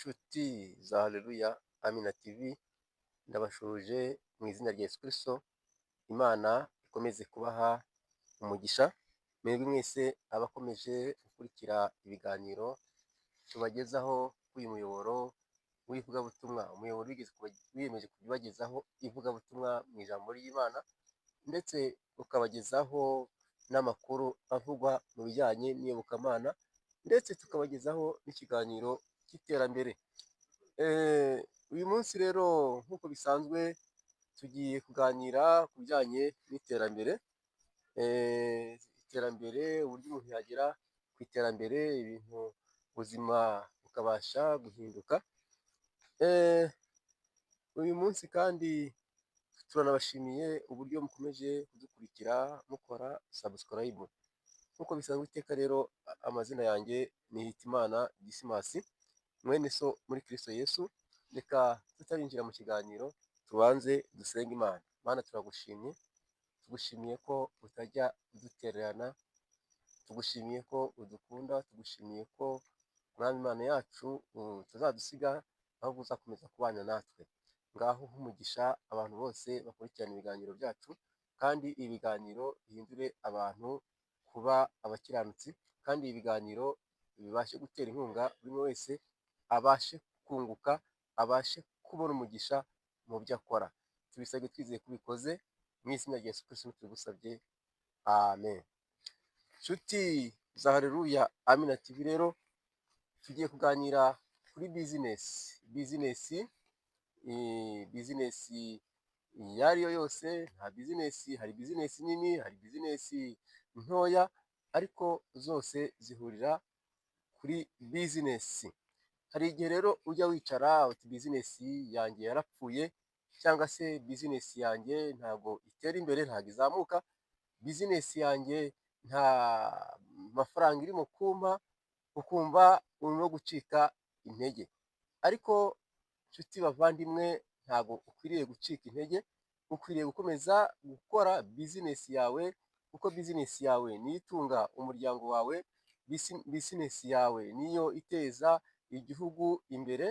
Nshuti za Haleluya Amina TV, ndabasuhuje mu izina rya Yesu Kristo. Imana ikomeze kubaha umugisha mwebwe mwese abakomeje gukurikira ibiganiro tubagezaho kuri uyu muyoboro w'ivugabutumwa, umuyoboro wiyemeje kubagezaho ivugabutumwa mu ijambo ry'Imana, ndetse ukabagezaho n'amakuru avugwa mu bijyanye n'iyobokamana, ndetse tukabagezaho n'ikiganiro cy'iterambere. Uyu munsi rero nk'uko bisanzwe tugiye kuganira ku bijyanye n'iterambere, iterambere, uburyo umuntu yagera ku iterambere, ibintu, ubuzima bukabasha guhinduka. Uyu munsi kandi turanabashimiye uburyo mukomeje kudukurikira mukora subscribe. Nk'uko bisanzwe iteka rero, amazina yanjye ni Hitimana Dismas, mwene so muri Kristo Yesu. Reka tutarinjira mu kiganiro tubanze dusenge Imana. Mana, turagushimye, tugushimiye ko utajya udutererana, tugushimiye ko udukunda, tugushimiye ko Mwami Imana yacu utazadusiga, ahubwo uzakomeza kubana natwe. Ngaho uhe umugisha abantu bose bakurikirana ibiganiro byacu, kandi ibiganiro bihindure abantu kuba abakiranutsi, kandi ibiganiro bibashe gutera inkunga buri umwe wese, abashe kunguka, abashe kubona umugisha mu byo akora. Tubisabye twizeye ko ubikoze, mu izina rya Yesu Kristo tubigusabye, amen. Nshuti za Haleluya Amina TV rero, tugiye kuganira kuri bizinesi. Bizinesi iyo ari yo yose, nta bizinesi, hari bizinesi nini, hari bizinesi ntoya, ariko zose zihurira kuri bizinesi. Hari igihe rero ujya wicara uti bizinesi yanjye yarapfuye, cyangwa se bizinesi yanjye ntabwo itera imbere, ntabwo izamuka, bizinesi yanjye nta mafaranga irimo kumpa, ukumva urimo gucika intege. Ariko nshuti bavandimwe, ntabwo ukwiriye gucika intege, ukwiriye gukomeza gukora bizinesi yawe, kuko bizinesi yawe niyo itunga umuryango wawe, bizinesi yawe niyo iteza igihugu imbere,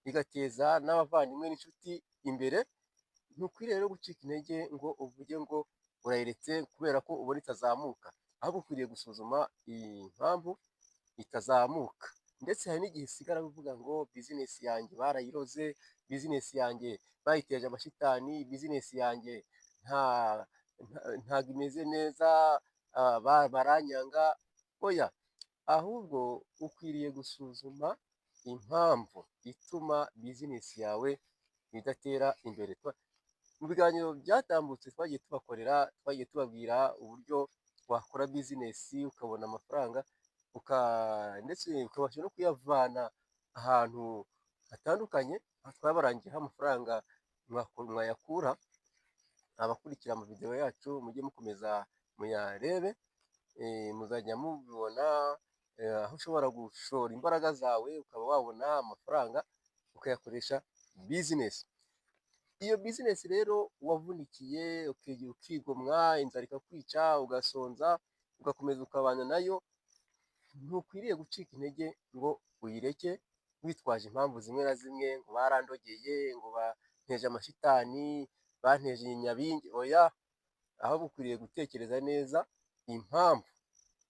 igateza n'abavandimwe n'inshuti imbere. Ntukwiriye rero gucika intege ngo uvuge ngo urayiretse kubera ko ubona itazamuka, ahubwo ukwiriye gusuzuma impamvu itazamuka. Ndetse hari n'igihe usigara uvuga ngo bizinesi yanjye barayiroze, bizinesi yanjye bayiteje amashitani, bizinesi yanjye ntabwo imeze neza, baranyanga. Oya, ahubwo ukwiriye gusuzuma impamvu ituma bizinesi yawe idatera imbere. Mu biganiro byatambutse twagiye tubakorera, twagiye tubabwira uburyo wakora bizinesi ukabona amafaranga, ndetse ukabasha no kuyavana ahantu hatandukanye. Aho twabarangiyeho amafaranga mwayakura. Abakurikira amavidewo yacu mujye mukomeza muyarebe, muzajya mubibona aho ushobora gushora imbaraga zawe ukaba wabona amafaranga ukayakoresha bizinesi. Iyo bizinesi rero wavunikiye, ukigomwa, inzara ikakwica, ugasonza, ugakomeza ukabana nayo, ntukwiriye gucika intege ngo uyireke witwaje impamvu zimwe na zimwe, ngo barandogeye, ngo banteje amashitani, banteje nyabingi. Oya, ahubwo ukwiriye gutekereza neza impamvu.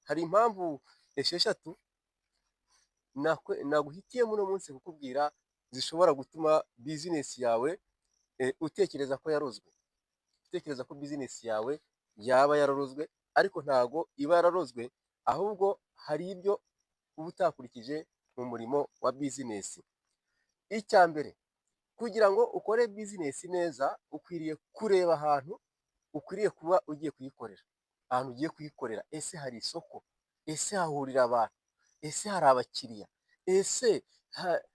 Hari impamvu 6 naguhitiyemo uno munsi kukubwira zishobora gutuma bizinesi yawe utekereza ko yarozwe, utekereza ko bizinesi yawe yaba yararozwe, ariko ntago iba yararozwe, ahubwo hari ibyo uba utakurikije mu murimo wa bizinesi. Icya mbere, kugira ngo ukore bizinesi neza, ukwiriye kureba ahantu ukwiriye kuba ugiye kuyikorera, ahantu ugiye kuyikorera, ese hari isoko? Ese hahurira abantu? Ese hari abakiriya? Ese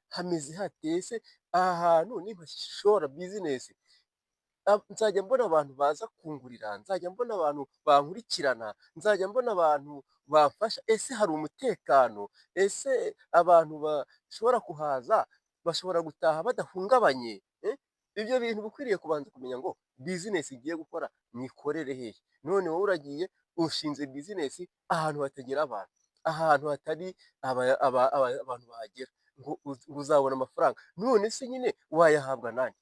hameze hate? Ese aha hantu nimpashora bizinesi nzajya mbona abantu baza kungurira, nzajya mbona abantu bankurikirana, nzajya mbona abantu bamfasha? Ese hari umutekano? Ese abantu bashobora kuhaza bashobora gutaha badahungabanye? Ibyo bintu uba ukwiriye kubanza kumenya ngo bizinesi igiye gukora nyikorere hehe. None wowe uragiye ushinze bizinesi ahantu hatagera abantu, ahantu hatari abantu bahagera. ngo uzabona amafaranga. None se nyine wayahabwa nande?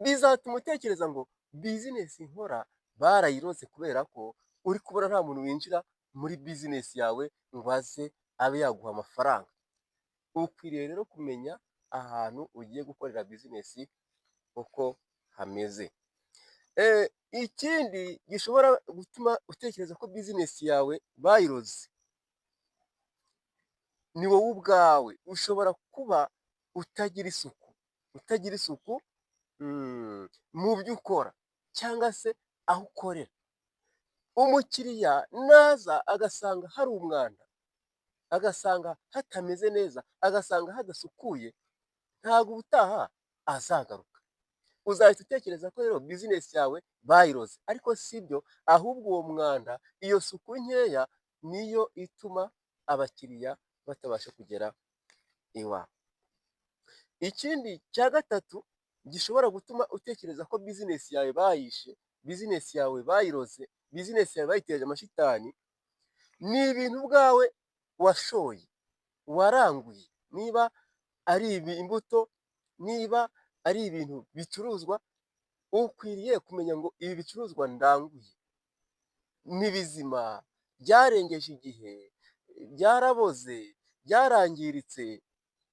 Bizatuma utekereza ngo bizinesi nkora barayiroze, kubera ko uri kubona nta muntu winjira muri bizinesi yawe ngo aze abe yaguha amafaranga. Ukwiriye rero kumenya ahantu ugiye gukorera bizinesi uko hameze. Ikindi gishobora gutuma utekereza ko bizinesi yawe bayiroze, ni wowe ubwawe. Ushobora kuba utagira isuku, utagira isuku mu byo ukora cyangwa se aho ukorera. Umukiriya naza agasanga hari umwanda, agasanga hatameze neza, agasanga hadasukuye, ntabwo ubutaha azagaruka. Uzahita utekereza ko rero bizinesi yawe bayiroze, ariko si byo, ahubwo uwo mwanda, iyo suku nkeya niyo ituma abakiriya batabasha kugera iwawe. Ikindi cya gatatu gishobora gutuma utekereza ko bizinesi yawe bayishe, bizinesi yawe bayiroze, bizinesi yawe bayiteje amashitani, ni ibintu ubwawe washoye, waranguye. Niba ari imbuto, niba ari ibintu bicuruzwa, ukwiriye kumenya ngo ibi bicuruzwa ndanguye ni bizima, byarengeje igihe, byaraboze, byarangiritse.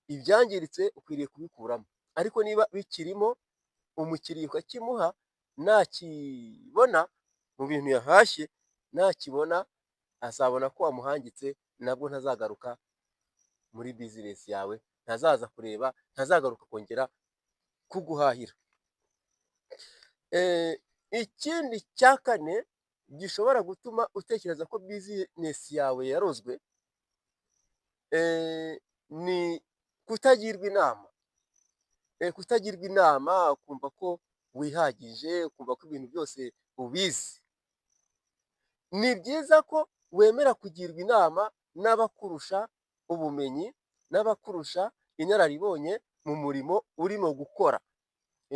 Ibyangiritse ukwiriye kubikuramo, ariko niba bikirimo umukiriya ukakimuha, nakibona mu bintu yahashye, nakibona azabona ko wamuhangitse, nabwo ntazagaruka muri bizinesi yawe, ntazaza kureba, ntazagaruka kongera kuguhahira. Ikindi cya kane gishobora gutuma utekereza ko bizinesi yawe yarozwe, ni kutagirwa inama. Kutagirwa inama, ukumva ko wihagije, ukumva ko ibintu byose ubizi. Ni byiza ko wemera kugirwa inama n'abakurusha ubumenyi, n'abakurusha inararibonye mu murimo urimo gukora,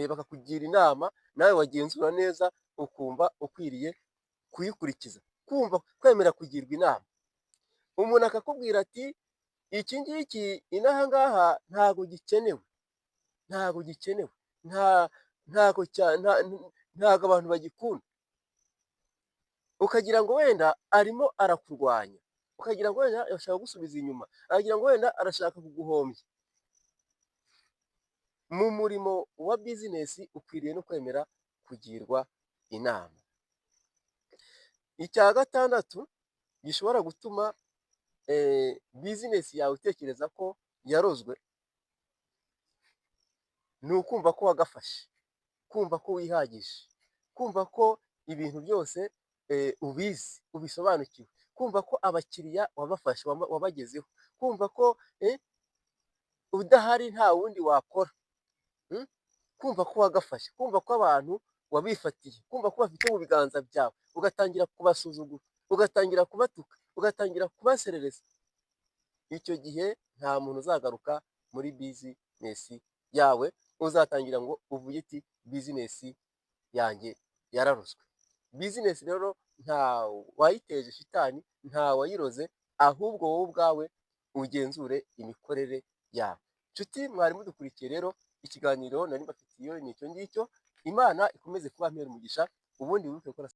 bakakugira inama nawe wagenzura neza ukumva ukwiriye kuyikurikiza. Kumva kwemera kugirwa inama, umuntu akakubwira ati iki ngiki inaha ngaha ntabwo gikenewe, ntabwo gikenewe, ntabwo abantu bagikunda, ukagira ngo wenda arimo arakurwanya, ukagira ngo wenda arashaka kugusubiza inyuma, akagira ngo wenda arashaka kuguhombya. Mu murimo wa bizinesi ukwiriye no kwemera kugirwa inama. Icya gatandatu gishobora gutuma bizinesi yawe utekereza ko yarozwe, ni ukumva ko wagafashe, kumva ko wihagije, kumva ko ibintu byose ubizi, ubisobanukiwe, kumva ko abakiriya wabafashe, wabagezeho, kumva ko udahari nta wundi wakora, kumva ko wagafashe, kumva ko abantu wabifatiye, kumva ko bafite mu biganza byawe, ugatangira kubasuzugura, ugatangira kubatuka, ugatangira kubaserereza. Icyo gihe nta muntu uzagaruka muri bizinesi yawe, uzatangira ngo uvuge uti bizinesi yanjye yararozwe. Bizinesi rero nta wayiteje shitani, nta wayiroze, ahubwo wowe ubwawe ugenzure imikorere yawe. Nshuti mwari mudukurikiye rero, ikiganiro nari mbafitiye ni icyo ngicyo. Imana ikomeze kuba mpera umugisha, ubundi wibuke gukora